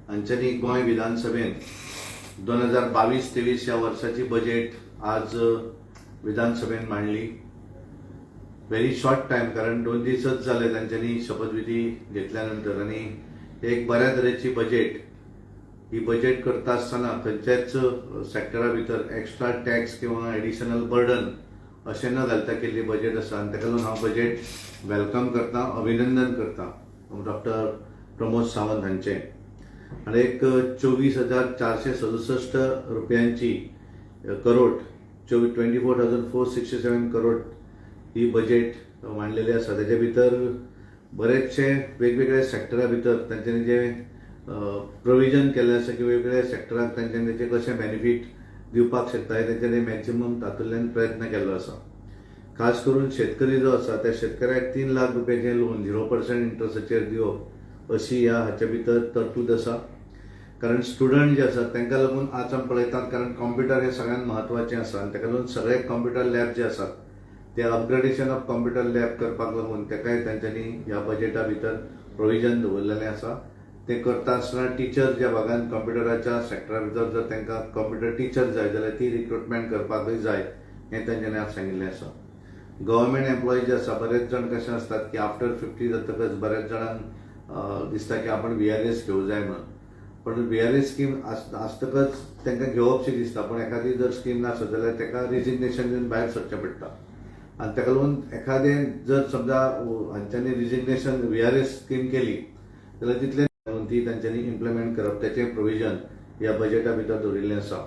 हांच्यांनी गोंय विधानसभेन 2022-23 ह्या वर्साची बजेट आज विधानसभेन मांडली. व्हेरी शॉर्ट टायम, कारण 2 दिसच जाले तांच्यांनी शपथविधी घेतल्या नंतर. आनी एक बऱ्या तरेची बजेट. ही बजेट करता आसतना खंयच्याच सेक्टरा भितर एक्स्ट्रा टॅक्स किंवा एडिशनल बर्डन अशें न घालता केल्ली बजेट आसा. आनी ताका लागून हांव बजेट welcome करता, अभिनंदन करता डॉक्टर प्रमोद सावंत हांचें. आनी एक 24,467 रुपयांची करोड, 24,467 करोड ही बजेट मांडलेली आसा. तेजे भितर बरेचशे वेगवेगळ्या सेक्टरा भितर तांच्यांनी जे प्रोविजन केल्लें आसा की वेगवेगळ्या सेक्टराक तांच्यांनी तेचे कशें बेनिफीट दिवपाक शकता, हे तेंच्यांनी मॅक्झिमम तातूंतल्यान प्रयत्न केल्लो आसा. खास करून शेतकरी जो आसा, त्या शेतकऱ्याक 3 लाख रुपयाचें लोन 0% इंट्रस्टाचेर दिवप अशी ह्या हाच्या भितर तरतूद आसा. कारण स्टुडंट जे आसात तांकां लागून आज आमी पळयतात, कारण कॉम्प्युटर हे सगळ्यांत म्हत्वाचें आसा. आनी ताका लागून सगळे कॉम्प्युटर लॅब जे आसात, ते अपग्रेडेशन ऑफ कॉम्प्युटर लॅब करपाक लागून ताकाय तांच्यांनी ह्या बजेटा भितर प्रोविजन दवरलेलें आसा. तें करता आसतना टिचर ज्या भागान कॉम्प्युटराच्या सेक्टरा भितर जर तांकां कॉम्प्युटर टिचर जाय जाल्यार ती रिक्रुटमेंट करपाकूय जाय, हें तांच्यांनी आज सांगिल्लें आसा. गव्हर्मेंट एम्प्लॉई जे आसा, बरेच जाण कशें आसतात की आफ्टर 50 जातकच बऱ्याच जाणांक दिसता की आपण व्हीआरएस घेवं जाय म्हणून. पण व्हीआरएस स्कीम आसतकच तांकां घेवपशें दिसता, पूण एखादी जर स्कीम नासत जाल्यार ताका रिजिग्नेशन दिवन भायर सरचें पडटा. आनी ताका लागून एखादें जर समजा हांच्यांनी रिजिग्नेशन व्हीआरएस स्कीम केली जाल्यार तितलें ती तांच्यांनी इम्प्लिमेंट करप, तेचें प्रोविजन ह्या बजेटा भितर दवरिल्लें आसा.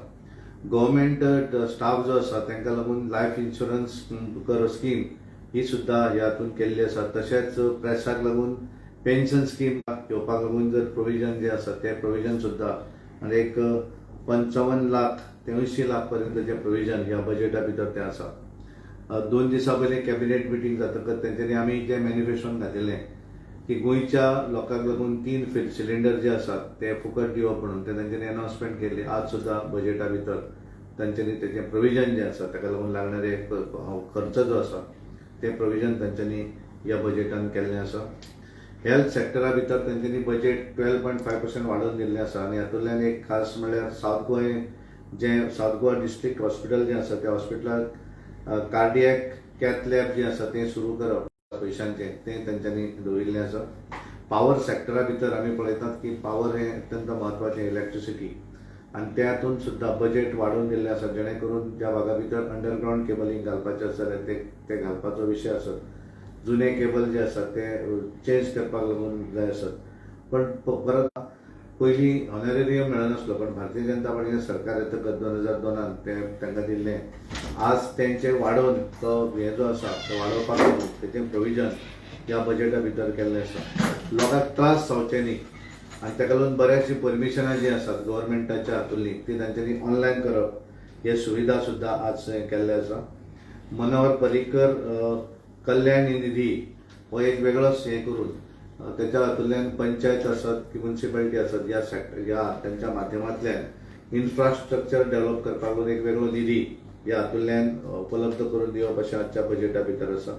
गव्हर्मेंट स्टाफ जो आसा, तांकां लागून लायफ इन्शुरन्स कर स्कीम ही सुद्दां ह्या हातूंत केल्ली आसा. तशेंच प्रेसाक लागून पेन्शन स्कीम घेवपाक लागून जर प्रोविजन जे आसा, ते प्रोविजन सुद्दां आनी एक 55 लाख ते 80 लाख पर्यंतचे प्रोविजन ह्या बजेटा भितर तें आसा. 2 दिसां पयलीं कॅबिनेट मिटींग जातकच तेंच्यांनी आमी जें मॅनिफेस्टोन घातिल्लें की गोंयच्या लोकांक लागून तीन सिलिंडर जे आसात ते फुकट दिवप म्हणून, ते तेंच्यांनी अनाउन्समेंट केल्ली. आज सुद्दां बजेटा भितर तांच्यांनी तेचें प्रोविजन जें आसा, ताका लागून लागणारे खर्च जो आसा, तें प्रोविजन तांच्यांनी ह्या बजेटान केल्लें आसा. हेल्थ सेक्टरा भितर तेंच्यांनी बजेट 12.5% वाडोवन दिल्लें आसा. आनी हातूंतल्यान एक खास म्हणल्यार सावथ गोंय जें सावथ गोवा डिस्ट्रिक्ट हॉस्पिटल जें आसा, त्या हॉस्पिटलाक कार्डियक कॅथ लॅब जें आसा तें सुरू करप पयशांचें, तें तेंच्यांनी दवरिल्लें आसा. पावर सेक्टरा भितर आमी पळयतात की पावर हें अत्यंत म्हत्वाचें, इलेक्ट्रिसिटी, आनी त्या हातून सुद्दां बजेट वाडोवन दिल्लें आसा, जेणे करून ज्या भागा भितर अंडरग्रावंड केबलिंग घालपाचें आसा जाल्यार ते ते घालपाचो विशय आसत, जुने केबल जे आसात ते चेंज करपाक लागून जाय आसत. पण परत पयलीं ऑनरेरियम मेळनासलो, पण भारतीय जनता पार्टीचें सरकार येतकच 2002त ते तांकां दिल्लें. आज तेंचे वाडोवन तो हे जो आसा तो वाडोवपाक लागून तेचें प्रोविजन ह्या बजेटा भितर केल्लें आसा. लोकांक त्रास जावचे न्ही आनी ताका लागून बऱ्याचशीं परमिशनां जीं आसात गव्हर्मेंटाच्या हातूंतलीं, ती तांच्यांनी ऑनलायन करप हे सुविधा सुद्दां आज केल्ले आसा. मनोहर पर्रीकर कल्याण निधी हो एक वेगळोच हें करून तेच्या हातूंतल्यान पंचायत आसत की मुन्सिपालिटी आसत, ह्या सेक्टर ह्या तांच्या माध्यमांतल्यान इन्फ्रास्ट्रक्चर डेव्हलप करपाक लागून एक वेगळो निधी ह्या हातूंतल्यान उपलब्ध करून दिवप अशें आजच्या बजेटा भितर आसा.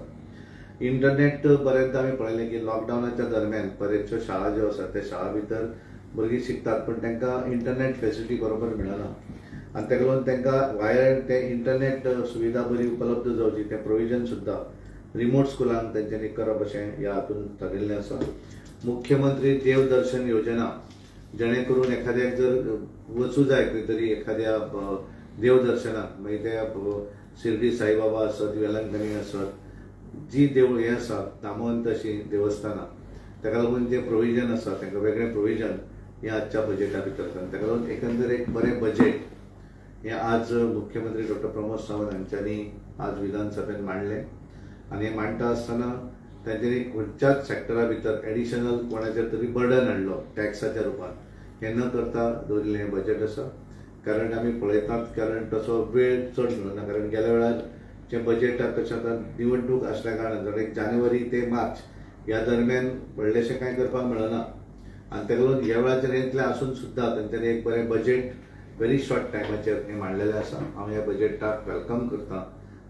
इंटरनेट, बरेचदा आमी पळयलें की लॉकडावनाच्या दरम्यान बरेचश्यो शाळा ज्यो आसात, त्या शाळा भितर भुरगीं शिकतात, पण तांकां इंटरनेट फेसिलिटी बरोबर मेळना. आनी ताका लागून तांकां वायर ते इंटरनेट सुविधा बरी उपलब्ध जावची, तें प्रोविजन सुद्दां रिमोट स्कुलांक तेंच्यांनी करप अशें ह्या हातूंत थारिल्लें आसा. मुख्यमंत्री देव दर्शन योजना, जेणे करून एखाद्याक जर वचूं जाय खंय तरी एखाद्या देवदर्शनाक, मागीर ते शिर्डी साईबाबा आसत, वेलंकनी आसत, जी देवूळ हें आसात नामवंत अशीं देवस्थानां, ताका लागून जें प्रोविजन आसा, तांकां वेगळें प्रोविजन हें आजच्या बजेटा भितर आसा. आनी ताका लागून एकंदर एक बरें बजेट हें आज मुख्यमंत्री डॉक्टर प्रमोद सावंत हांच्यांनी आज विधानसभेन मांडलें. आनी हें मांडटा आसतना तांच्यांनी खंयच्याच सेक्टरा भितर एडिशनल कोणाचेर तरी बर्डन हाडलो टॅक्साच्या रुपान, हें न करता दवरिल्लें हें बजेट आसा. कारण आमी पळयतात, कारण तसो वेळ चड मेळना, कारण गेल्या वेळार जें बजेटाक कशें आतां निवडणूक आसल्या कारणान जाल्यार एक जानेवारी ते मार्च ह्या दरम्यान व्हडलेशें कांय करपाक मेळना. आनी ताका लागून ह्या वेळाचेर इतलें आसून सुद्दां तांच्यांनी एक बरें बजेट व्हेरी शॉर्ट टायमाचेर हें मांडलेलें आसा. हांव ह्या बजेटाक welcome करता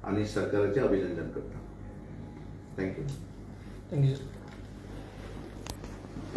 आनी सरकाराचें अभिनंदन करता. Thank you. Thank you sir.